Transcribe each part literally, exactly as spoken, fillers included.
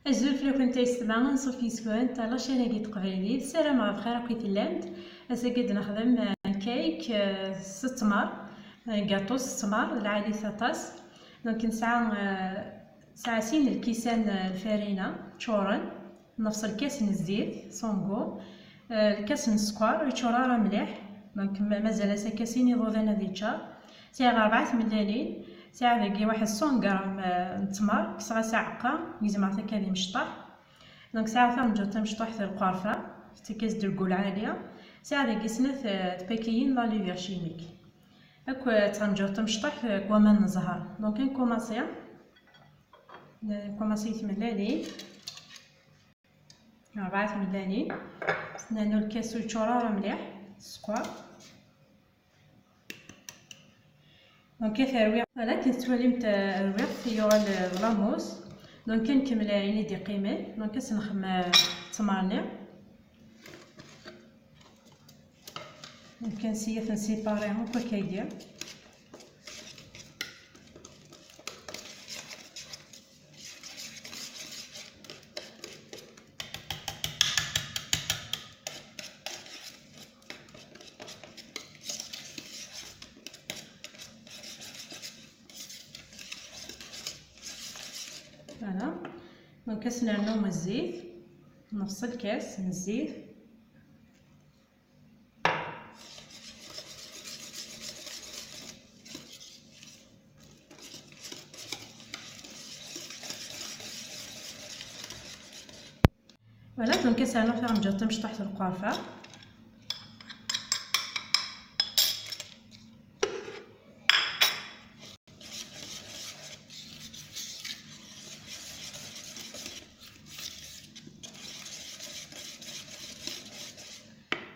Azul fell-akent ay s tma, anṣuf yes-kent ɣer la chaîne-agi n teqbaylit. Ssarameɣ bxir akk i tellamt. Ass-agi ad nexdem, eh, cake, eh, s ttmer, eh, gâteau s ttmer, lɛali-t aṭas. Donc nesɛa, eh, nesɛa sin lkisan, eh, lfarina ččuren, nefṣ lkas n zzit, sans goût, eh, lkas n sskeṛ, ur yeččur ara mliḥ. Donc ma-, mazal-as akka sin iḍudan ad yeččar. Sɛiɣ rebɛa tmellalin, sɛiɣ dagi waḥed cent grammes, eh, n ttmer, kkseɣ-as aɛeqqa, gezmeɣ-t akka d imecṭaḥ. Donc sɛiɣ taɣenǧawt tamecṭuḥt n lqerfa, tettak-as-d rrgul ɛali. Sɛiɣ dagi snat, eh, tpakiyin n la levure chimique. Akk, eh, d taɣenǧawt tamecṭuḥt, eh, deg waman n zzher. Donc nkumaṣi, nkumaṣi i tmellalin. Rebɛa tmellalin. Nernu lkas ur yeččur ara mliḥ, sskeṛ. Donc ad t-rwiɣ. Voilà, akken tettwalimt, euh, rwiɣ-t, yuɣal, euh, d la mousse. Donc ad nkemmel ayen i d-iqqimen. Donc ad s-nexdem, euh, ttmer-nni. Donc ad nsi-, ad t-nsipaṛi akk akkagi. Voilà. Donc ad s-nernu zzit, nefṣ lkas n zzit. Voilà, donc ad s-rnuɣ taɣenǧawt tamecṭuḥt n lqerfa.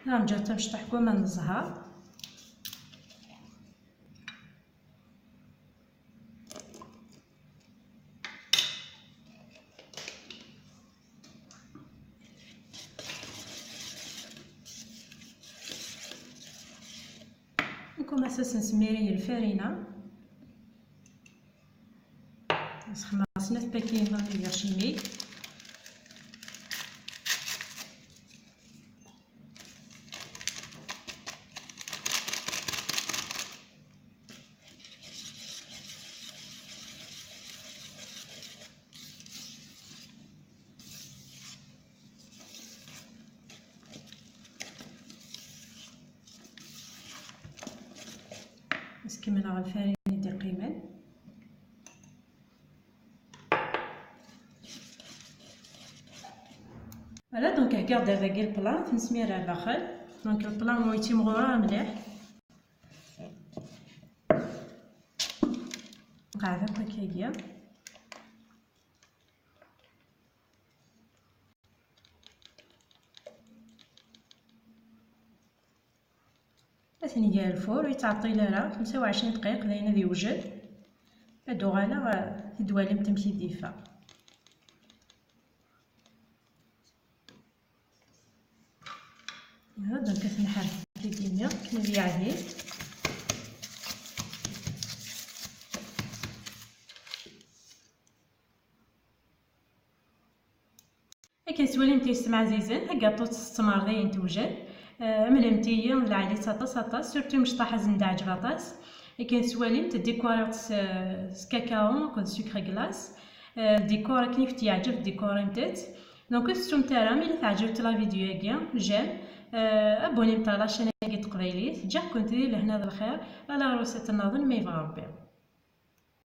Taɣenǧawt tamecṭuḥt n waman n zzher. Nkumaṣi ad s-nesmiri lfarina. Sxedmeɣ snat pakiyin n la levure chimique. Ad s-kemmleɣ lfarina i d-iqqimen. Voilà, donc heggaɣ-d dagi le plat, ad t-nesmir ar daxel. Donc le plat ur yettimɣur ara mliḥ. Qeɛdeɣ akkagi. Ad t-neg ar lfur, ur yettɛeṭṭil ara, xemsa u ɛecrin dqiq, d ayen ad yewjed. Ad d-uɣaleɣ, eh, ad d-twalimt amek i d-yeffeɣ. Voilà, donc ad t-nḥerrek deg yimi akken ad yeɛdi. Akken tettwalimt ay s tma ɛzizen, agaṭu s ttmer dayen tewjed. Eh, amnemt-iyi, lɛali-tt aṭas, aṭas, surtout imecṭaḥ ad sen-d-ɛǧeb aṭas. Akken tettwalimt, dikuriɣ-tt s, s kakao akked sucre glace. Eh, dikor akken i kent-yeɛǧeb, dikurimt-tt. Donc ur tettumt ara, mi la teɛǧeb-tt la vidéo-agi, j'aime, eh, abonnemt ɣer la chaîne-agi n teqbaylit, ǧǧiɣ-kent di lehna d lxir, ala ɣer usaten nniḍen ma yebɣa Rebbi.